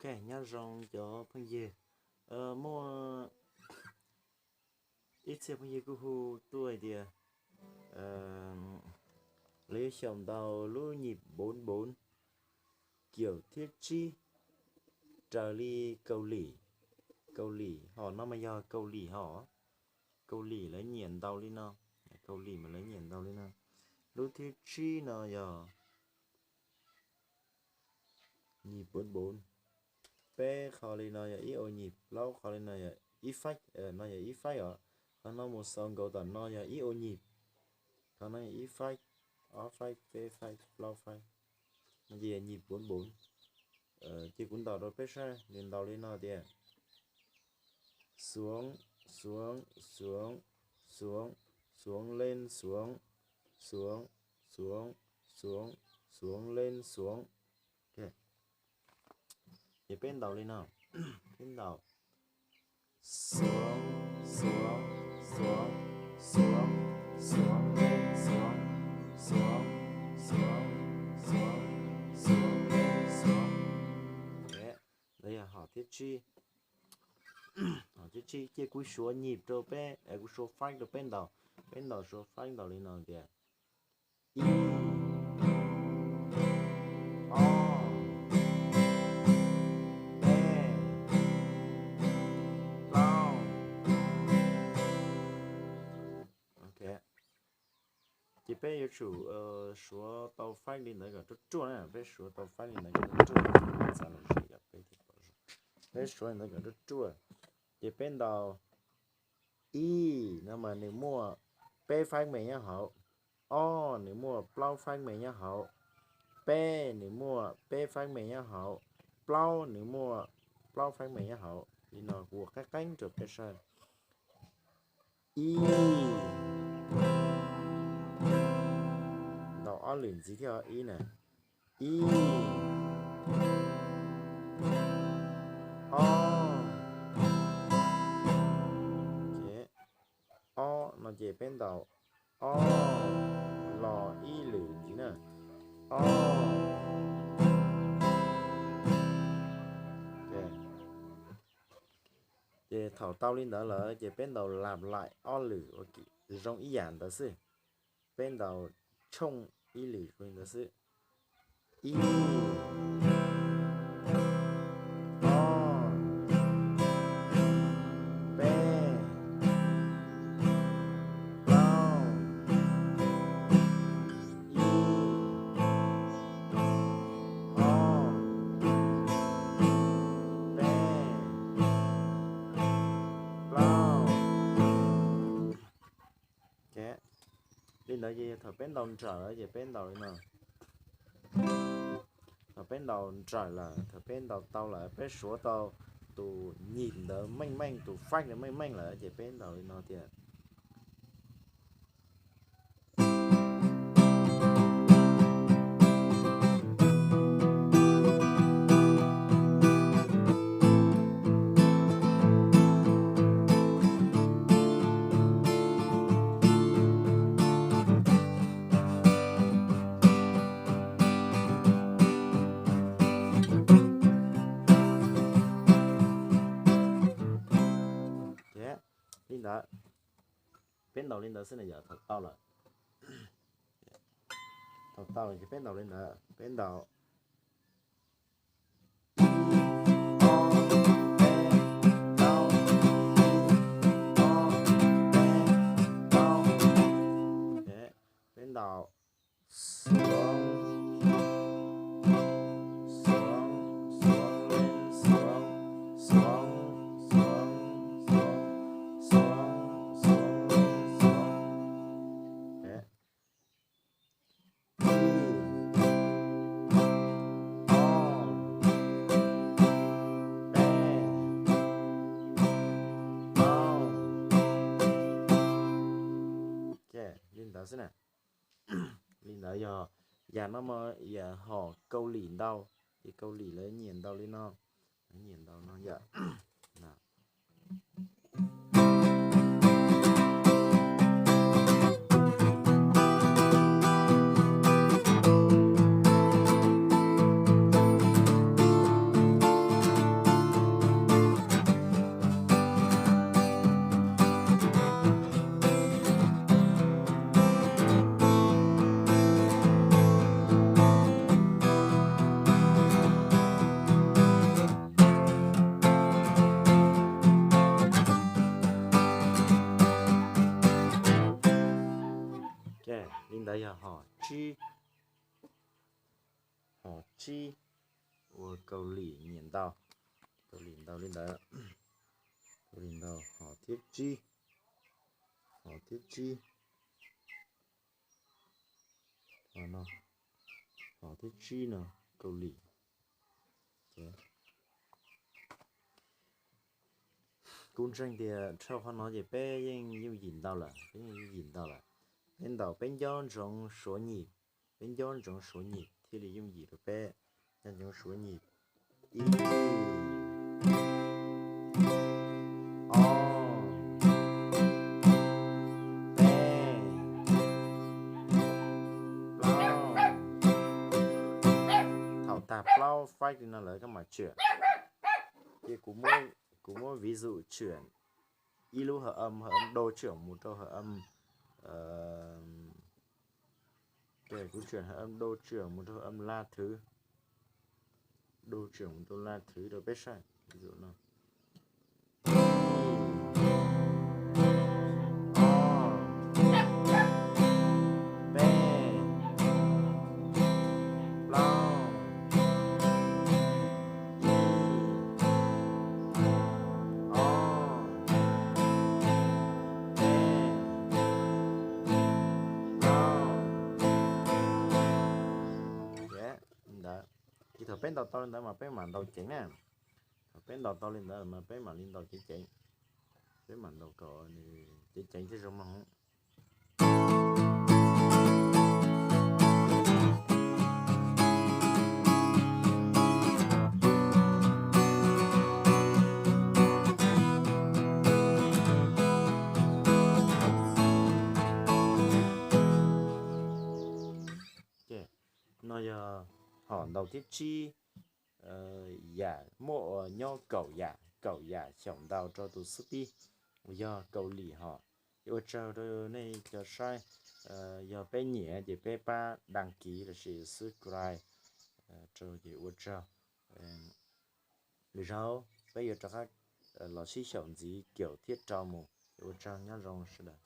Nyob zoo cov phooj ywg, muaj ib txhia phooj ywg kuj hu tuaj hais tias lawv yuav xyaum ntaus lub nyim bốn bốn, kiểu thiab tsib, raws li Kaus Lim. Kaus Lim hom no mas yog Kaus Lim hom, Kaus Lim lawv nyiam ntaus li no, Kaus Lim mas lawv nyiam ntaus li no. Lub thiab tsib no yog nyim bốn bốn, peb qho li no yog ib ô nhịp, plaub qho li no yog ib phách, no yog ib phách os. Qhov no mus xaus nkaus tom no yog ib ô nhịp, qhov no yog ib phách, ob phách, peb phách, plaub phách, no ces yog nyim bốn bốn. Ces kuv ntaus rau peb saib, nws ntaus li no tias: Xuống, xuống, xuống, xuống, xuống lên xuống, xuống, xuống, xuống, xuống lên xuống. Ces peb ntaus li no, peb ntaus: Xuống, xuống, xuống, xuống, xuống lên xuống, xuống, xuống, xuống, xuống lên xuống. Ntawd yog hom thib tsib. Hom thib tsib, ces kuv suav nhịp rau peb, kuv suav phách rau peb ntaus. Peb ntaus, suav phách ntaus li no tias: Ib, ob, peb, plaub. Ces peb yuav tsum suav tau phách li ntawd kom ruaj ruaj na, peb suav tau phách li ntawd kom ruaj ruaj. Peb suav li ntawd kom ruaj ruaj. Ces peb ntaus: Ib no mas nws muaj peb phách me nyob hauv, ob nws muaj plaub phách me nyob hauv, peb nws muaj peb phách me nyob hauv, plaub nws muaj plaub phách me nyob hauv. Li no kuv ua qeeb qeeb rau peb saib. Ib, ntaus ob lwm ntxiv thiab, ib na, ib, ob, ob no ces peb ntaus ob los ib lwm ntxiv na, ob. Ces thaum tau li ntawd lawm ces peb ntaus lặp lại ob lwm ua zoo ib yam ntawd xwb. Peb ntaus tshooj ib lwm li ntawd xwb. Ib, ob, peb, plaub, ib, ob, peb, plaub. Li ntawd ces thaum peb ntaus nrawm lawm ces peb ntaus li no. Thaum peb ntaus nrawm lawm, thaum peb ntaus tau lawm, peb suav tau tus nhịp ntawd meej meej, tus phách ntawd meej meej lawm ces peb ntaus li no tias: Li ntawd, peb ntaus li ntawd xwb na yom, thaum tau lawm. Thaum tau lawm ces peb ntaus li ntawd, peb ntaus peb ntaus xuống, xuống, xuống lên xuống, xuống, xuống, xuống, xuống, xuống lên xuống. Ib, ob, peb, plaub. Li ntawd xwb na. Li ntawd yog, yam no mas yam hom Kaus Lim ntau, ces Kaus Lim lawv nyiam ntaus li no, lawv nyiam ntaus no yom. Li ntawd yog hom tsib, hom tsib uas Kaus Lim nyiam ntaus, Kaus Lim ntaus li ntawd, Kaus Lim ntaus hom thib tsib, hom thib tsib, hom thib tsib no, Kaus Lim. Kuv ntseeg tias dhau qhov no ces peb yeej yooj yim ntau lawm, peb yeej yooj yim ntau lawm. Peb ntaus peb ncob ntsoov suav nyim, peb ncob ntsoov suav nyim thiaj li yooj yim rau peb. Ncob ntsoov suav nyim, ib, ob, peb, plaub. Thaum tag plaub faib li no lawm koj mam tshwm. Ces kuv muab ví dụ chuyển ib lub hợp âm, hợp âm đô chuyển mus rau hợp âm, kuv chuyển hợp âm đô chuyển mus rau hợp âm la thứ, đô chuyển mus rau la thứ rau peb saib. Ví dụ no, ob, peb, plaub, ib, ob, peb, plaub. Ntawd, ces thaum peb ntaus tau li ntawd mas peb mam ntaus ceev na. Thaum peb ntaus tau li ntawd mas peb mam li ntaus ceev ceev. Peb mam ntaus kom nws ceev ceev thiaj zoo mloog. No yog hom ntaus thib tsib, yam muaj uas nyob kaum yam, kaum yam xyaum ntaus rau tus xub tib, uas yog Kaus Lim hom. Ces ua tsaug rau nej cov saib, yog peb nyiam ces peb pab đăng ký lossis subscribe rau ces ua tsaug. Lwm zaug peb yuav rov qab los sib xyaum ntxiv kaum thiab rau mus, ces ua tsaug nyob zoo sawv daws.